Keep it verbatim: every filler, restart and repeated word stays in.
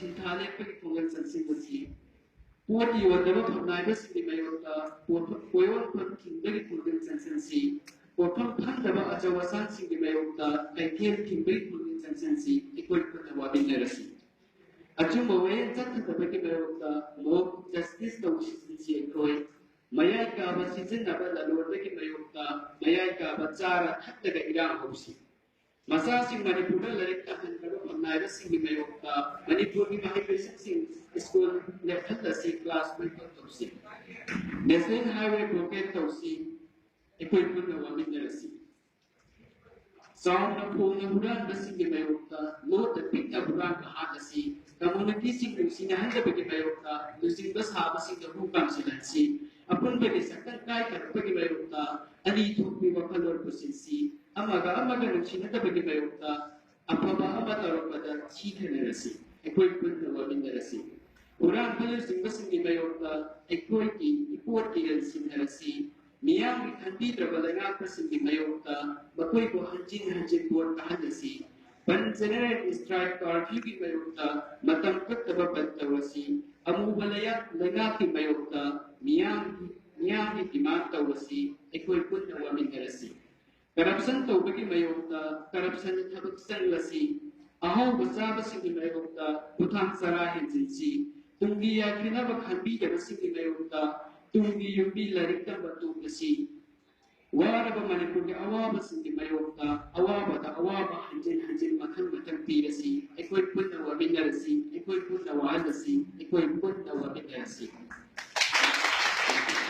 ꯁꯤꯟꯊꯥ ꯂꯦꯞꯄꯒꯤ ꯈꯣꯡꯖꯪ ꯆꯪꯁꯤꯟꯕꯁꯤ, ꯄꯣꯠ ꯌꯣꯟꯗꯕ ꯐꯝꯅꯥꯏꯕꯁꯤꯡꯒꯤ ꯃꯥꯌꯣꯛꯇ ꯄꯣꯠꯐꯝ, ꯄꯣꯠꯌꯣꯟꯐꯝ ꯊꯤꯡꯕꯒꯤ ꯈꯣꯡꯖꯪ ꯆꯪꯁꯤꯟꯁꯤ, ꯄꯣꯠꯐꯝ ꯐꯪꯗꯕ ꯑꯆꯧ ꯑꯁꯥꯡꯁꯤꯡꯒꯤ ꯃꯥꯌꯣꯛꯇ ꯀꯩꯊꯦꯜ ꯊꯤꯡꯕꯒꯤ ꯈꯣꯡꯖꯪ ꯆꯪꯁꯤꯟꯁꯤ, ꯑꯩꯈꯣꯏ ꯄꯨꯟꯅ ꯋꯥꯃꯤꯟꯅꯔꯁꯤ꯫ ꯑꯆꯨꯝꯕ ꯋꯥꯌꯦꯜ ꯆꯠꯊꯗꯕꯒꯤ ꯃꯥꯌꯣꯛꯇ mob justice ꯇꯧꯁꯤꯟꯁꯤ ꯑꯩꯈꯣꯏ꯫ ꯃꯌꯥꯏ ꯀꯥꯕ ꯁꯤꯖꯤꯟꯅꯕ ꯂꯂꯣꯟꯕꯒꯤ ꯃꯥꯌꯣꯛꯇ ꯃꯌꯥꯏ ꯀꯥꯕ ꯆꯥꯔ ꯊꯛꯂꯒ ꯏꯔꯥꯡ ꯍꯧꯁꯤ꯫ ꯃꯆꯥꯁꯤꯡ ꯃꯅꯤꯄꯨꯔꯗ ꯂꯥꯏꯔꯤꯛ ꯇꯝꯍꯟꯗꯕ ꯐꯝꯅꯥꯏꯕꯁꯤꯡꯒꯤ ꯃꯥꯌꯣꯛꯇ ꯃꯅꯤꯄꯨꯔꯒꯤ ꯃꯍꯩꯔꯣꯏꯁꯤꯡ ꯁ꯭ꯀꯨꯜ ꯂꯦꯞꯍꯜꯂꯁꯤ, ꯀ꯭ꯂꯥꯁ ꯕꯣꯏꯀꯣꯠ ꯇꯧꯁꯤ꯫ National Highway blockade ꯇꯧꯁꯤ, ꯑꯩꯈꯣꯏ ꯄꯨꯟꯅ ꯋꯥꯃꯤꯟꯅꯔꯁꯤ꯫ ꯆꯥꯎꯅ ꯐꯣꯡꯅ ꯍꯨꯔꯥꯟꯕꯁꯤꯡꯒꯤ ꯃꯥꯌꯣꯛꯇ ꯂꯣꯠꯅ ꯄꯤꯛꯅ ꯍꯨꯔꯥꯟꯕ ꯍꯥꯠꯂꯁꯤ꯫ ꯀꯝꯃꯨꯅꯤꯇꯤꯁꯤꯡ ꯅꯨꯡꯁꯤꯅꯍꯟꯗꯕꯒꯤ ꯃꯥꯌꯣꯛꯇ ꯂꯨꯆꯤꯡꯕ ꯁꯥꯕꯁꯤꯡꯗ ꯍꯨ ꯀꯥꯝꯁꯤꯜꯍꯟꯁꯤ꯫ ꯑꯄꯨꯟꯕꯒꯤ ꯁꯛꯇꯝ ꯀꯥꯏꯊꯔꯛꯄꯒꯤ ꯃꯥꯌꯣꯛꯇ ꯑꯅꯤ ꯊꯣꯛꯄꯤ ꯋꯥꯈꯜꯂꯣꯟ ꯄꯨꯁꯤꯟꯁꯤ꯫ ꯑꯃꯒ ꯑꯃꯒ ꯅꯨꯡꯁꯤꯅꯗꯕꯒꯤ ꯃꯥꯌꯣꯛꯇ ꯑꯐꯕ ꯑꯃ ꯇꯧꯔꯛꯄꯗ ꯁꯤꯊꯅꯔꯁꯤ꯫ ꯑꯩꯈꯣꯏ ꯄꯨꯟꯅ ꯋꯥꯃꯤꯟꯅꯔꯁꯤ꯫ ꯍꯨꯔꯥꯟꯕ ꯂꯨꯆꯤꯡꯕꯁꯤꯡꯒꯤ ꯃꯥꯌꯣꯛꯇ ꯑꯩꯈꯣꯏꯒꯤ ꯏꯄꯣꯠ ꯏꯔꯟ ꯁꯤꯟꯅꯔꯁꯤ꯫ ꯃꯤꯌꯥꯝꯒꯤ ꯈꯟꯕꯤꯗ꯭ꯔꯕ ꯂꯩꯉꯥꯛꯄꯁꯤꯡꯒꯤ ꯃꯥꯌꯣꯛꯇ ꯃꯈꯣꯏꯕꯨ ꯍꯟꯖꯤꯟ ꯍꯟꯖꯤꯟ ꯚꯣꯠ ꯀꯥꯍꯜꯂꯁꯤ꯫ ꯕꯟ, general strike, curfewꯒꯤ ꯃꯥꯌꯣꯛꯇ ꯃꯇꯝ ꯀꯛꯇꯕ ꯕꯟ ꯇꯧꯔꯁꯤ꯫ ꯑꯃꯨꯕ ꯂꯩꯌꯥ-, ꯂꯩꯉꯥꯛꯀꯤ ꯃꯥꯌꯣꯛꯇ ꯃꯤꯌꯥꯝꯒꯤ, ꯃꯤꯌꯥꯝꯒꯤ demand ꯇꯧꯔꯁꯤ꯫ ꯑꯩꯈꯣꯏ ꯄꯨꯟꯅ ꯋꯥꯃꯤꯟꯅꯔꯁꯤ꯫ Corruption ꯇꯧꯕꯒꯤ ꯃꯥꯌꯣꯛꯇ corruptionꯗ ꯊꯕꯛ ꯆꯪꯂꯁꯤ꯫ ꯑꯍꯥꯎꯕ ꯆꯥꯕꯁꯤꯡꯒꯤ ꯃꯥꯌꯣꯛꯇ ꯈꯨꯊꯥꯡ ꯆꯔꯥ ꯍꯦꯟꯖꯤꯟꯁꯤ꯫ ꯇꯨꯡꯒꯤ ꯌꯥꯏꯐꯅꯕ ꯈꯟꯕꯤꯗꯕꯁꯤꯡꯒꯤ ꯃꯥꯌꯣꯛꯇ ꯇꯨꯡꯒꯤ ꯌꯨꯝꯕꯤ ꯂꯥꯏꯔꯤꯛ ꯇꯝꯕ ꯇꯣꯛꯂꯁꯤ꯫ ꯋꯥꯔꯕ ꯃꯅꯤꯄꯨꯔꯒꯤ ꯑꯋꯥꯕꯁꯤꯡꯒꯤ ꯃꯥꯌꯣꯛꯇ ꯑꯋꯥꯕꯗ ꯑꯋꯥꯕ ꯍꯟꯖꯤꯟ ꯍꯟꯖꯤꯟ ꯃꯊꯪ ꯃꯊꯪ ꯄꯤꯔꯁꯤ꯫ ꯑꯩꯈꯣꯏ ꯄꯨꯟꯅ ꯋꯥꯃꯤꯟꯅꯔꯁꯤ, ꯑꯩꯈꯣꯏ ꯄꯨꯟꯅ ꯋꯥꯍꯜꯂꯁꯤ, ꯑꯩꯈꯣꯏ ꯄꯨꯟꯅ ꯋꯥꯃꯤꯟꯅꯔꯁꯤ꯫